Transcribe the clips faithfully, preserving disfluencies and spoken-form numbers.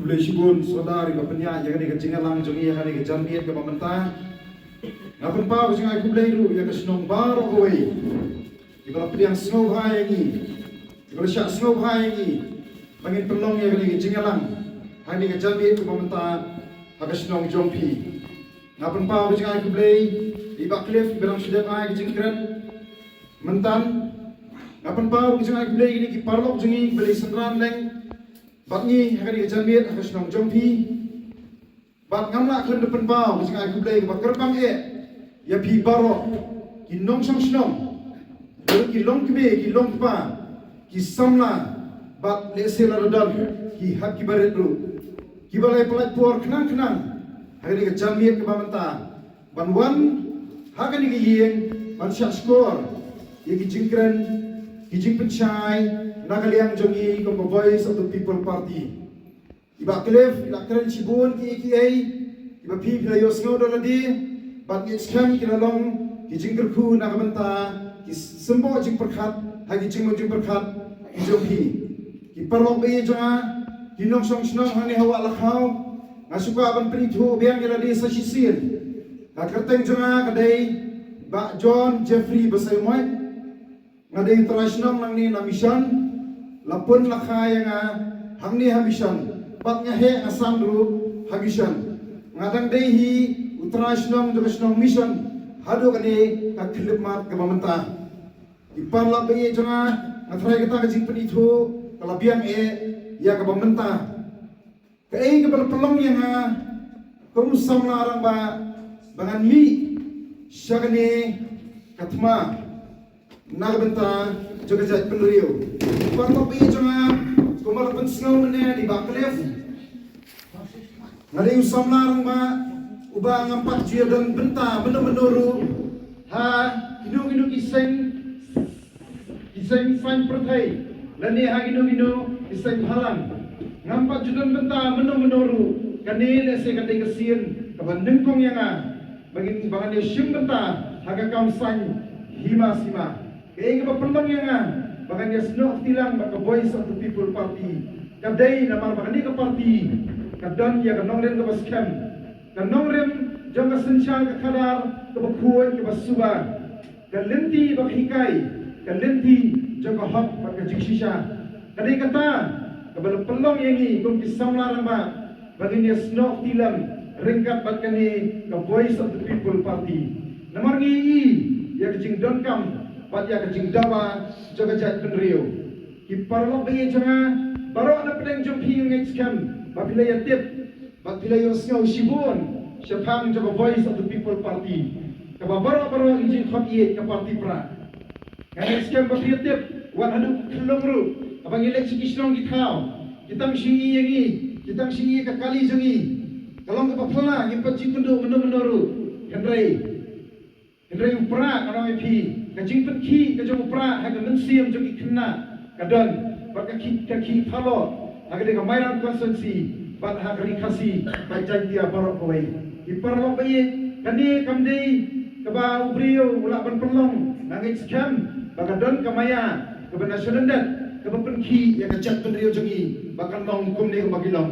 Khublei shibun sawdong ïa ka pynïaid ïa kane ka jingïalang jong ngi ha kane ka janmiet kaba mynta. Nga pynpaw ka jingai khublei ruh ïa ka shnong baroh kawei. Kiba la pdiang sngewbha ïa ngi, kiba la shah sngewbha ïa ngi ba ngin pynlong ïa kane ka jingïalang ha kane ka janmiet kaba mynta ha ka shnong jong phi. Nga pynpaw ka jingai khublei ïa i Bah Cliff iba dang shu dep ai ka jingkren mynta. Nga pynpaw ka jingai khublei ïa ki paralok jong ngi kiba la synran leng bad ngi ha kane ka janmiet ha ka shnong jong phi. Bad ngam lah khlem da pynpaw ka jingai khublei kaba kyrpang eh ïa phi baroh ki nongshong shnong, ki longkmie, ki longkpa, ki samla, bad lehse lada don ki hap kiba rit ruh, kiba la ïa pynlait por khnang khnang ha kane ka janmiet kaba mynta ban wan ha kane ka ïing ban shah shkor ïa ki jingkren, ki jingpynshai na ka liang jong ngi kum ka Voice of the People Party. I Bah Cliff i la kren shibun kiei kiei kiba phi phi la ïohsngew da lade, bad ngi skhem ki la long ki jingkyrkhu na ka bynta ki symboh jingpyrkhat ha ki jingmut jingpyrkhat ki jong phi. Ki paralok ba ïeit jong nga, ki nongshong shnong hangne ha Wah Lakhaw, nga shu kwah ban pynithuh biang ïa lade sa shisien. Ka kyrteng jong nga ka dei Bah John Jeffrey Basaiawmoit. Nga dei u trai shnong nangne na Mission, la pun la kha ïa nga hangne ha Mission, bad nga heh nga san ruh ha Mission. Nga dang dei hi u trai shnong jong ka shnong Mission haduh kane ka khyllipmat kaba mynta. Ki paralok ba ïeit jong nga, nga tharai kata ka jingpynithuh ka la biang eh ïa kaba mynta. Kaei kaba la pynlong ïa nga kum u samla rangbah ba ngan mih sha kane ka thma na ka bynta jong ka jaitbynriew. Paralok ba ïeit jong nga, kumba la pynsngew mynne da i Bah Cliff, nga dei u samla rangbah uba ngam pat ju ïadon bynta mynno mynno ruh ha kino kino ki seng, ki seng saiñ pyrthei lane ha kino kino ki seng bhalang. Ngam pat ju don bynta mynno mynno ruh. Kane lehse ka dei ka sien kaba nyngkong ïa nga ba ngin, ba ngan ïa shim bynta ha ka kam saiñ hima sima. Kaei kaba pynlong ïa nga ba ngan ïa snoh kti lang bad ka Voice of the People Party ka dei namar ba kane ka party ka don ïa ka nongrim kaba skhem, ka nongrim jong ka synshar ka khadar kaba khuid kaba suba. Ka lynti ba ka hikai, ka lynti jong ka hok bad ka jingshisha. Ka dei kata kaba la pynlong ïa ngi kum ki samla rangbah ba ngin ïa snoh kti lang ryngkat bad kane ka Voice of the People Party. Namar ngi i ïa ka jingdonkam bad ïa ka jingdawa jong ka jaitbynriew. Ki paralok ba ïeit jong nga, baroh na pdeng jong phi nga ngeit skhem ba phi la ïa tip bad phi la ïohsngew shibun shaphang jong ka Voice of the People Party, kaba baroh baroh ngi jingkhot ïeit ka party Prah. Nga ngeit skhem ba phi ïa tip wat haduh khyllung ruh haba ngi leit sha ki shnong ki thaw, ki tang shu ïohi ïa ngi, ki tang shu ïohi ïa ka kali jong ngi. Ka long kaba phylla, ngim pat ju kynduh mynno mynno ruh. Hynrei Hynrei u Prah, ngan ong ïa phi, ka jingpynkhih ka jong u Prah ha ka mynsiem jong ki khynnah ka don, bad ka khih, ka khih phalot ha ka dei ka Mairang constituency bad ha ka Ri Khasi bad Jaintia baroh kawei. Ki paralok ba ïeit, kane kam dei kaba u briew u lah ban pynlong. Nga ngeit skhem ba ka don ka maïa kaba na shalyndet kaba pynkhih ïa ka jaitbynriew jong ngi ba kan long kumne kumba ki long.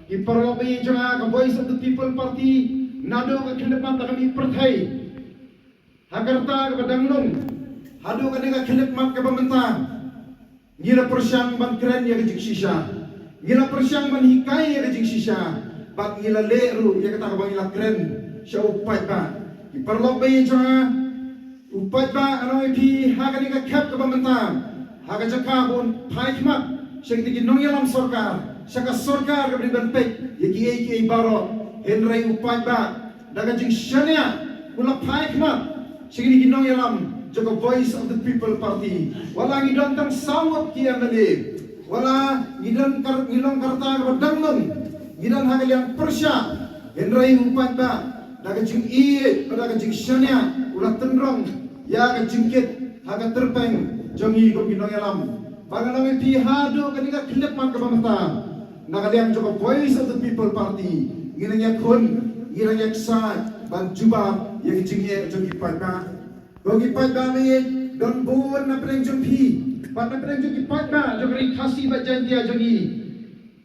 Ki paralok ba ïeit jong nga, ka Voice of the People Party naduh ka khyllipmat da ka mih pyrthei ha ka rta kaba dang lung haduh kane ka khyllipmat kaba mynta, ngi la pyrshang ban kren ïa ka jingshisha, ngi la pyrshang ban hikai ïa ka jingshisha, bad ngi la leh ruh ïa kata kaba ngi la kren sha u paidbah. Ki paralok ba ïeit jong nga, u paidbah, ngan ong ïa phi, ha kane ka khep kaba mynta, ha ka jaka ba un phai khmat sha kita ki nongïalam sorkar, sha ka sorkar kaba dei ban peit ïa kiei kiei baroh, hynrei u paidbah da ka jingshaniah u la phai khmat sha kine ki nongïalam jong ka Voice of the People Party. Wat la ngi don tang saw ngut ki M L A, wat la ngi don kar, ngi long ka rta kaba dang lung, ngi don ha ka liang pyrshah, hynrei u paidbah da ka jingïeit bad da ka jingshaniah u la tynrong ïa ka jingkit ha ka tyrpeng jong ngi kum ki nongïalam. Ba ngan ong ïa phi, haduh kane ka khyllipmat kaba mynta, na ka liang jong ka Voice of the People Party, ngi nang ïakhun, ngi nang ïaksaid ban jubab ïa ki jingeh jong ki paidbah. Ko ki paidbah ba ïeit, don bun na pdeng jong phi bad na pdeng jong ki paidbah jong ka Ri Khasi bad Jaintia jong ngi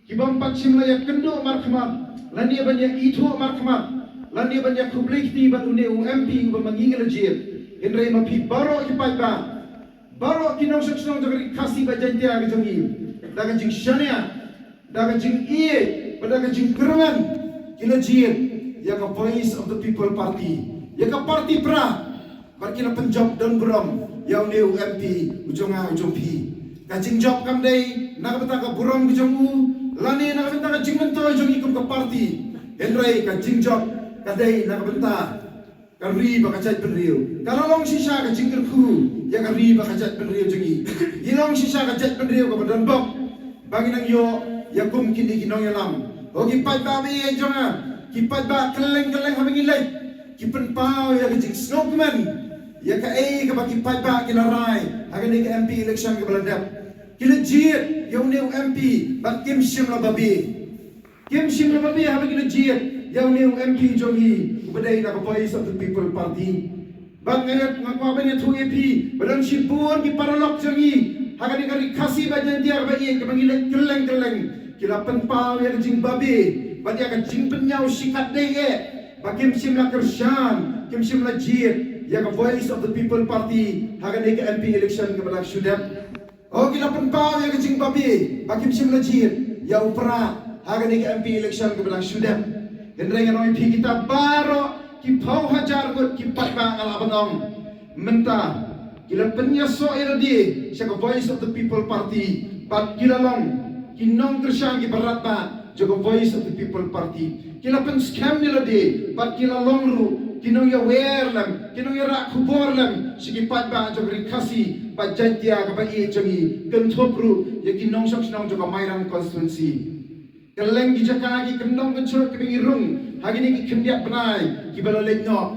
Ki bym pat shym la ïakynduh markhmat, lane ban ïa ithuh markhmat, lane ban ïa khublei kti bad une u M P uba ma ngi ngi la jied. Hynrei ma phi baroh ki paidbah, baroh ki nongshong shnong jong ka ri Khasi bad Jaintia ka jong ngi, da ka jingshaniah, da ka jingïeit bad da ka jingkyrmen, ki la jied ïa ka Voice of the People Party, ïa ka party pra. Bad ki la pynjop don burom ïa une u M P u jong nga u jong phi. Ka jingjop kam dei na ka bynta ka burom ka jong u, lane na ka bynta ka jingmyntoi jong i kum ka party. Hynrei ka jingjop ka dei na ka bynta ka ri bad ka jaitbynriew. Ka la long shisha ka jingkyrkhu ïa ka ri bad ka jaitbynriew jong i. I long shisha ka jaitbynriew kaba don bok ba ngi nang ïoh ïa kum kine ki nongïalam. O ki paidbah ba ïeit jong nga, ki paidbah kylleng kylleng haba ngi leit, ki pynpaw ïa ka jingsngewkmen ïa kaei kaba ki paidbah ki la rai ha kane ka M P election kaba la dep. Ki la jied ïa une u M P bad kim shym la babe. Kim shym la babe haba ki la jied ïa une u M P jong ngi uba dei na ka Voice of the People Party. Bad nga, nga kwah ban ïathuh ïa phi ba don shibun ki paralok jong ngi ha kane ka ri Khasi bad Jaintia kaba ïeit kaba ngi leit kylleng kylleng, ki la pynpaw ïa ka jingbabe bad ïa ka jingpynïaw shikatdei eh ba kim shym la kyrshan, kim shym la jied ïa ka Voice of the People Party ha kane ka M P election kaba la shu dep. O ki la pynpaw ïa ka jingbabe ba kim shym la jied ïa u Prah ha kane ka M P election kaba la shu dep. Hynrei ngan ong ïa phi, kita baroh ki phew hajar ngut ki paidbah nga la ban ong mynta ki la pynïasoh ïa lade sha ka Voice of the People Party bad ki la long ki nongkyrshan kiba radbah jong ka Voice of the People Party. Ki la pynskhem ïa lade bad ki la long ruh ki nongïawer lem, ki nongïarah khubor lem sha ki paidbah jong ka ri Khasi bad Jaintia kaba ïeit jong ngi, kynthup ruh ïa ki nongshong shnong jong ka Mairang constituency. Kylleng ki jaka ki kyndong kynshrut kiba ngi rung ha kine ki khyndiat bnai kiba la leit noh,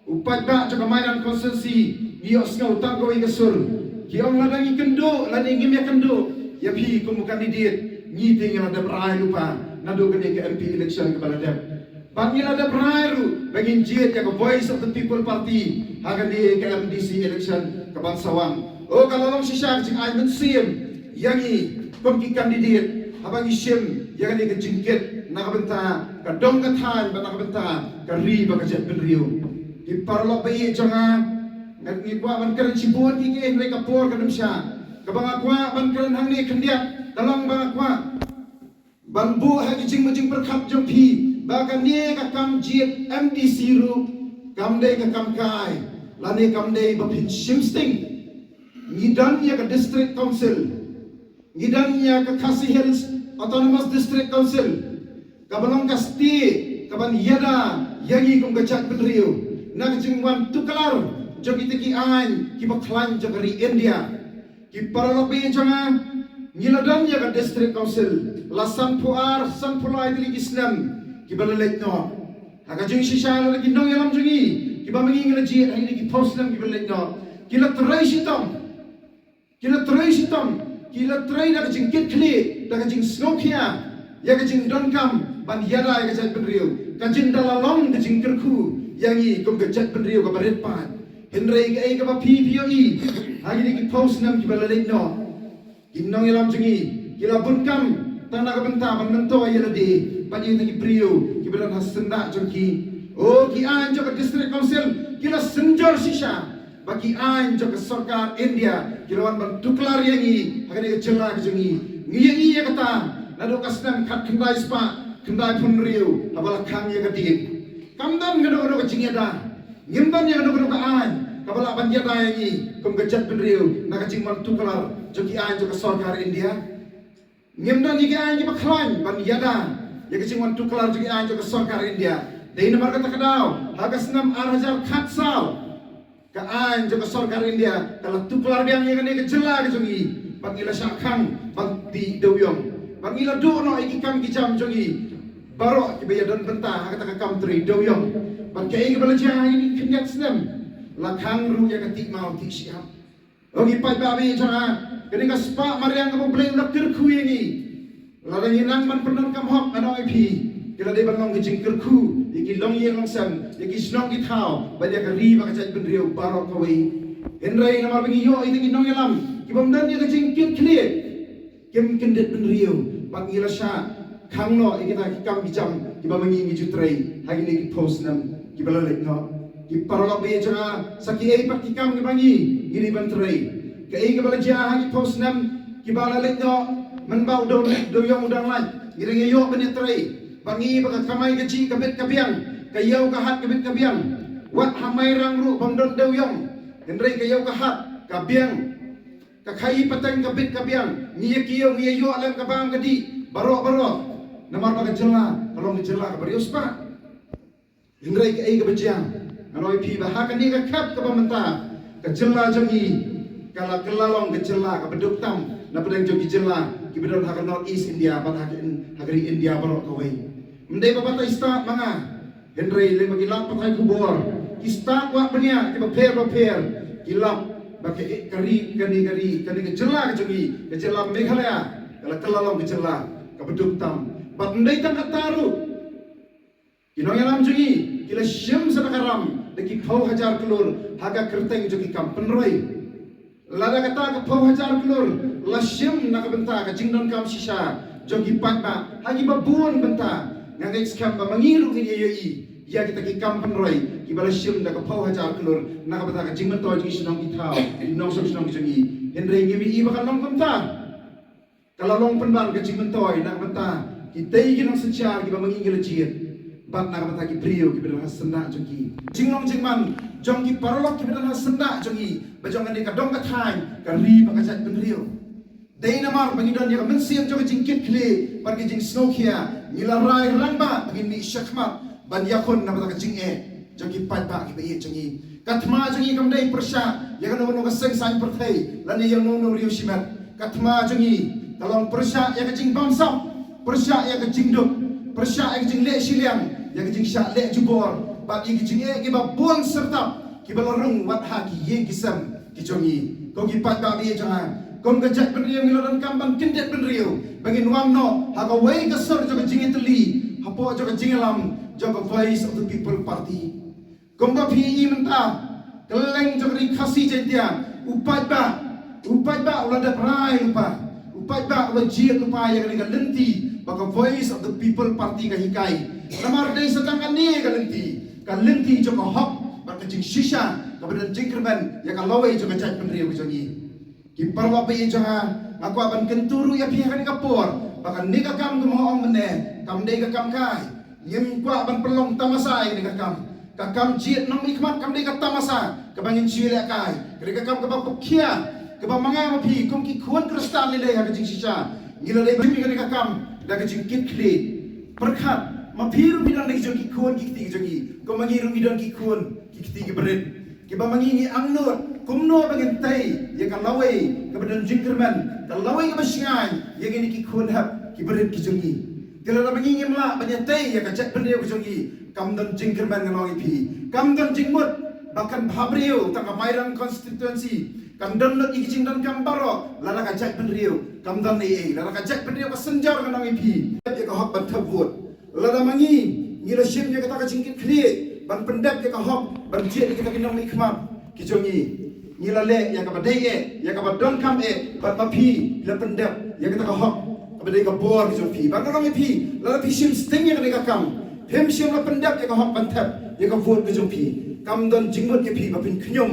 u paidbah jong ka Mairang constituency ngi ïohsngew tang kawei ka sur. Ki ong lada ngi kynduh lane ngim ïakynduh ïa phi kum u candidate, ngi te ngi la dep rai lypa naduh kane ka M P election kaba la dep. Bad ngi la dep rai ruh ba ngin jied ïa ka Voice of the People Party ha kane ka M D C election kaban sa wan. O ka la long shisha ka jingai mynsiem ïa ngi kum ki candidate haba ngi shim ïa kane ka jingkit na ka bynta ka dong ka thaiñ bad na ka bynta ka ri bad ka jaitbynriew. Ki paralok ba ïeit jong nga, ngi kwah ban kren shibun ki kiei hynrei ka por kam shah. Kaba nga kwah ban kren hangne khyndiat ka long ba nga kwah ban buh ha ki jingmut jingpyrkhat jong phi ba kane ka kam jied M D C ruh kam dei ka kam kai lane kam dei ba phin shim sting. Ngi don ïa ka District Council, ngi don ïa ka Khasi Hills Autonomous District Council kaba long ka state kaban ïada ïa ngi kum ka jaitbynriew na ka jingwan tuklar jong kita ki aiñ kiba khlaiñ jong ka ri India. Ki paralok ba ïeit jong nga, ngi la don ïa ka District Council la sanphew ar sanphew lai tylli ki snem kiba la leit noh. Ha ka jingshisha la ki nongïalam jong ngi kiba ma ngi ngi la jied ha kine ki phew snem kiba la leit noh, ki la trei shitom, ki la trei shitom, ki la trei da ka jingkitkhlieh, da ka jingsngewkhia ïa ka jingdonkam ban ïada ïa ka jaitbynriew. Ka jin da la long ka jingkyrkhu ïa ngi kum ka jaitbynriew kaba rit paid. Hynrei kaei kaba phi phi ïohi ha kine ki phew snem kiba la leit noh, ki nongïalam jong ngi ki la bun kam tang na ka bynta ban myntoi ïa lade bad ïa kita ki briew kiba don ha syndah jong ki. O ki aiñ jong ka District Council ki la synjor shisha ba ki aiñ jong ka sorkar India ki la wan ban tuklar ïa ngi ha kane ka jylla ka jong ngi. Ngi ïohi ïa kata naduh ka snem khatkhyndai spah khyndaiphew hynriew haba la khang ïa ka dieng. Kam don kano kano ka jingïada, ngim don ïa kano kano ka aiñ kaba lah ban ïada ïa ngi kum ka jaitbynriew na ka jingwan tuklar jong ki aiñ jong ka sorkar India. Ngim don ïa ki aiñ kiba khlaiñ ban ïada ïa ka jingwan tuklar jong ki aiñ jong ka sorkar India. Dei namar kata ka daw ha ka snem ar hajar khatsaw ka aiñ jong ka sorkar India ka la tuklar biang ïa kane ka jylla ka jong ngi bad ngi la shah khang ban tih dewïong bad ngi la duh noh ïa ki kam ki jam jong ngi baroh kiba ïadon bynta ha kata ka kam trei dewïong. Bad kaei kaba la jia ha kine ki khyndiat snem, la khang ruh ïa ka tih maw tih shiap. O ki paidbah ba ïeit jong nga, kane ka spah mariang kaba U Blei u la kyrkhu ïa ngi. Lada ngi nang ban pyndonkam hok, ngan ong ïa phi, ka la dei ban long ka jingkyrkhu ïa ki longïing longsem, ïa ki shnong ki thaw bad ïa ka ri bad ka jaitbynriew baroh kawei. Hynrei namar ba ngi ïoh ïa ki nongïalam ki bym don ïa ka jingkitkhlieh, kim kyndit bynriew Bad ngi la shah khang noh ïa kita ki kam ki jam kiba ma ngi ngi ju trei ha kine ki phew snem kiba la leit noh. Ki paralok ba ïeit jong nga, sa kiei pat ki kam kiba ngi ngi dei ban trei? Kaei kaba la jia ha ki phew snem kiba la leit noh? Mynba u dew, dewiong u dang lait, ngi dang ïoh ban ïatrei. Ba ngi ba ka kamai kajih ka bit ka biang, ka ïew ka hat ka bit ka biang. Wat ha Mairang ruh bym don dewiong, hynrei ka ïew ka hat ka biang. Ka khaïi pateng ka bit ka biang, ngi ïa kiew, ngi ïa ïoh lem ka bam ka dih baroh baroh. Namar ba ka jylla ka long ka jylla kaba riewspah. Hynrei kaei kaba jia, ngan ong ïa phi ba ha kane ka khep kaba mynta, ka jylla jong ngi ka la kylla long ka jylla kaba duk tam na pdeng jong ki jylla kiba don ha ka North East India bad ha ka In-, ha ka ri India baroh kawei. Ym dei ba batai stad ma nga, hynrei lem bad ki lad pathai khubor, ki stad wah bniah kiba pher ba pher, ki lap ba ka, ka ri, kane ka ri, kane ka jylla ka jong ngi, ka jylla Meghalaya ka la kylla long ka jylla kaba duk tam. Bad ym dei tang kata ruh, ki nongïalam jong ngi ki la shim sa da ka ram da ki phew hajar klur ha ka kyrteng jong ki kam pynroi. Lada kata ka phew hajar klur la shim na ka bynta ka jingdonkam shisha jong ki paidbah ha kiba bun bynta, nga ngeit skhem ba ma ngi ruh ngin ïa ïohi ïa kita ki kam pynroi kiba la shim da ka phew hajar klur na ka bynta ka jingmyntoi jong ki shnong ki thaw, ki nongshong shnong ki jong ngi. Hynrei ngim ïohi ba ka long kumta. Ka la long pynban ka jingmyntoi na ka bynta kitei ki nongsynshar kiba ma ngi ngi la jied, bad na ka bynta ki briew kiba don ha syndah jong ki. Jinglong jingman jong ki paralok kiba don ha syndah jong ngi, ba jong kane ka dong ka thaiñ, ka ri bad ka jaitbynriew. Dei namar ba ngi don ïa ka mynsiem jong ka jingkitkhlieh bad ka jingsngewkhia, ngi la rai rangbah ba ngin mih shakhmat ban ïakhun na ka bynta ka jingeh jong ki paidbah kiba ïeit jong ngi. Ka thma jong ngi kam dei pyrshah ïa kano kano ka seng saiñ pyrthei lane ïa kano kano riew shimet. Ka thma jong ngi ka long pyrshah ïa ka jingbamsap, pyrshah ïa ka jingduk, pyrshah ïa ka jingleh shiliang, ïa ka jingshah leh jubor bad ïa ka jingeh kiba bun syrtap kiba la rung wat ha ki ïing ki sem ki jong ngi. Ko ki paidbah ba ïeit jong nga, kum ka jaitbynriew ngi la donkam ban kyndit bynriew ba ngin wan noh ha kawei ka sur jong ka jingïatylli hapoh jong ka jingïalam jong ka Voice of the People Party. Kumba phi ïohi mynta, kylleng jong ka ri Khasi Jaiñtia, u paidbah, u paidbah u la dep rai lypa, u paidbah u la jied lypa ïa kane ka lynti ba ka Voice of the People Party ka hikai. Namar dei sa tang kane ka lynti, ka lynti jong ka hok bad ka jingshisha kaba don jingkyrmen ïa ka lawei jong ka jaitbynriew ka jong ngi. Ki paralok ba ïeit jong nga, nga kwah ban kyntu ruh ïa phi ha kane ka por ba kane ka kam, kumba nga ong mynne, kam dei ka kam kai. Ngim kwah ban pynlong tamasa ïa kane ka kam. Ka kam jied nongmihkhmat kam dei ka tamasa kaba ngin shu lehkai. Ka dei ka kam kaba pyrkhia, kaba ma nga ma phi kum ki khun Khristan lei lei ha ka jingshisha ngi la dei ban ïa kane ka kam da ka jingkitkhlieh. Pyrkhat, ma phi ruh phi don da ki jong ki khun ki kti ki jong ngi, kum ma ngi ruh ngi don ki khun ki kti kiba rit, kiba ma ngi ngi angnud kumno ba ngin tei ïa ka lawei kaba don jingkyrmen, ka lawei kaba shngaiñ ïa kine ki khun hep kiba rit ki jong ngi. Te lada ma ngi ngim lah ban ïatei ïa ka jaitbynriew ka jong ngi, kam don jingkyrmen, ngan ong ïa phi. Kam don jingmut ba kan bha briew tang ka Mairang constituency, kan don lut ïa ki jingdonkam baroh lada ka jaitbynriew kam don ei ei, lada ka jaitbynriew ka synjor, ngan ong ïa phi. Ïa ka hok ban thep vote. Lada ma ngi ngi la shim ïa kata ka jingkitkhlieh ban pyndep ïa ka hok ban jied ïa kita ki nongmihkhmat ki jong ngi, ngi la leh ïa kaba dei eh, ïa kaba donkam eh, bad ma phi la pyndep ïa kata ka hok kaba dei ka bor ki jong phi. Bad ngan ong ïa phi, lada phi shim sting ïa kane ka kam, phim shym la pyndep ïa ka hok ban thep ïa ka vote ka jong phi, kam don jingmut ïa phi ba phin khñium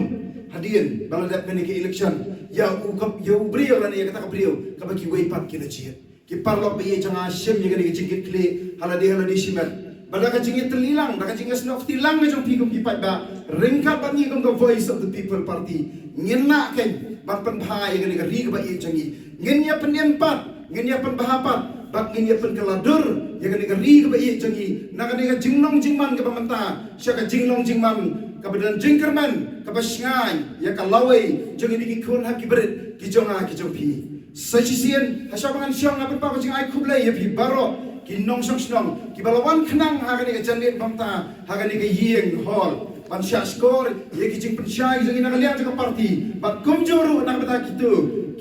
hadien ba la dep kane ka election ïa u, ïa u briew lane ïa kata ka briew kaba kiwei pat ki la jied. Ki paralok ba ïeit jong nga, shim ïa kane ka jingkitkhlieh ha lade ha lade shimet. Ba da ka jingïatylli lang, da ka jingïasnoh kti lang ka jong phi kum ki paidbah, ryngkat bad ngi kum ka Voice of the People Party, ngin lah kein ban pynbha ïa kane ka ri kaba ïeit jong ngi. Ngin ïa pynim pat, ngin ïa pynbha pat, bad ngin ïa pynkylla dur ïa kane ka ri kaba ïeit jong ngi na kane ka jinglong jingman kaba mynta sha ka jinglong jingman kaba don jingkyrmen, kaba shngaiñ ïa ka lawei jong kine ki khun hep kiba rit ki jong nga ki jong phi. Sa shisien, ha shwa ba ngan shong, nga pynpaw ka jingai khublei ïa phi baroh ki nongshong shnong kiba la wan khnang ha kane ka janmiet ba mynta ha kane ka ïing hall ban shah shkor ïa ki jingpynshai jong ngi na ka liang jong ka party. Bad kumjuh ruh na ka bynta kito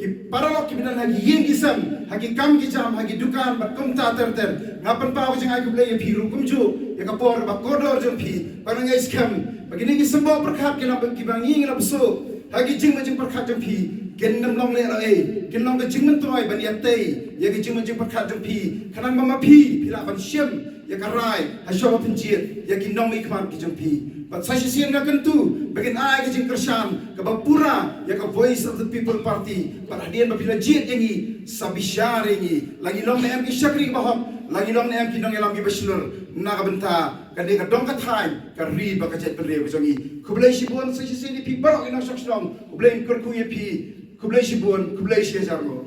ki paralok kiba don ha ki ïing ki sem, ha ki kam ki jam, ha ki dukan bad kumta ter ter, nga pynpaw ka jingai khublei ïa phi ruh kumjuh ïa ka por ba kordor jong phi. Bad nga ngeit skhem ba kine ki symboh pyrkhat ki la, kiba ngi ngi la bsuh Ha ki jingmut jingpyrkhat jong phi, kin nym long lehnohei, kin long ka jingmyntoi ban ïatei ïa ki jingmut jingpyrkhat jong phi, khnang ba ma phi, phi lah ban shim ïa ka rai ha shwa ba pynjied ïa ki nongmihkhmat ki jong phi. Bad sa shisien nga kyntu ba kin ai ka jingkyrshan kaba pura ïa ka Voice of the People Party, bad hadien ba phi la jied ïa ngi, sa bishar ïa ngi, la ngi long ne em ki shakri kiba hok, la ngi long ne em ki nongïalam kiba shlur, na ka bynta kane ka dong ka thaiñ, ka ri bad ka jaitbynriew ka jong ngi. Khublei shibun sa shisien ïa phi baroh ki nongshong shnong. U Blei un kyrkhu ïa phi. Khublei shibun, khublei shihajar nguh.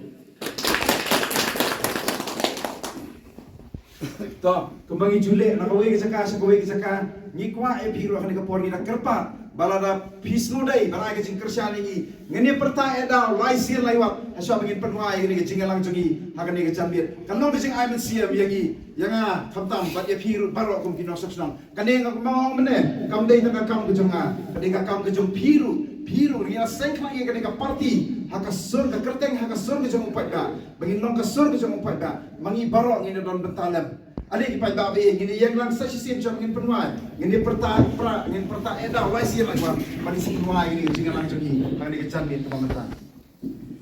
To, kumba ngi ju leh na kawei ka jaka sha kawei ka jaka, ngi kwah ïa phi ruh ha kane ka por ngi da kyrpad ba lada phi sngewdei ban ai ka jingkyrshan ïa ngi, ngin ïa pyrta eh daw lai sien lai wat ha shwa ba ngin pynwai ïa kane ka jingïalang jong ngi ha kane ka janmiet. Kan long ka jingai mynsiem ïa ngi, ïa nga khamtam bad ïa phi ruh baroh kum ki nongshong shnong. Kane nga, kumba nga ong mynne, kam dei tang ka kam ka jong nga, ka dei ka kam ka jong phi ruh. Phi ruh, ngi la seng khnang ïa kane ka party ha ka sur ka kyrteng, ha ka sur ka jong u paidbah, ba ngin long ka sur ka jong u paidbah. Ma ngi baroh ngin ïa don bynta lem. Ale ki paidbah ba ïeit, ngin ïa ïeng lang sa shisien sha ba ngin pynwai. Ngin ïa pyrta pra, ngin pyrta eh daw lai sien lai wat ba ngin sa pynwai ïa kane ka jingïalang jong ngi ha kane ka janmiet kaba mynta.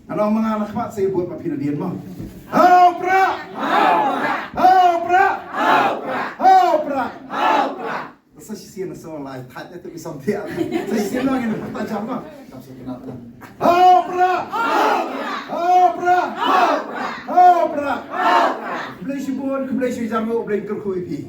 Nga ong ma nga la khmat sa ïa bud ma phi nadien mo. Hau pra! Hau pra! Hau pra! Hau pra! Sa shisien na song lai thait ïa tu ki samthiah. Sa shisien ma ngin pyrta jam mo. Kam sa kena ta. Hau pra! Hau pra! Hau pra! Khublei shibun, khublei shibun jam mo, Blei kyrkhu ïa phi.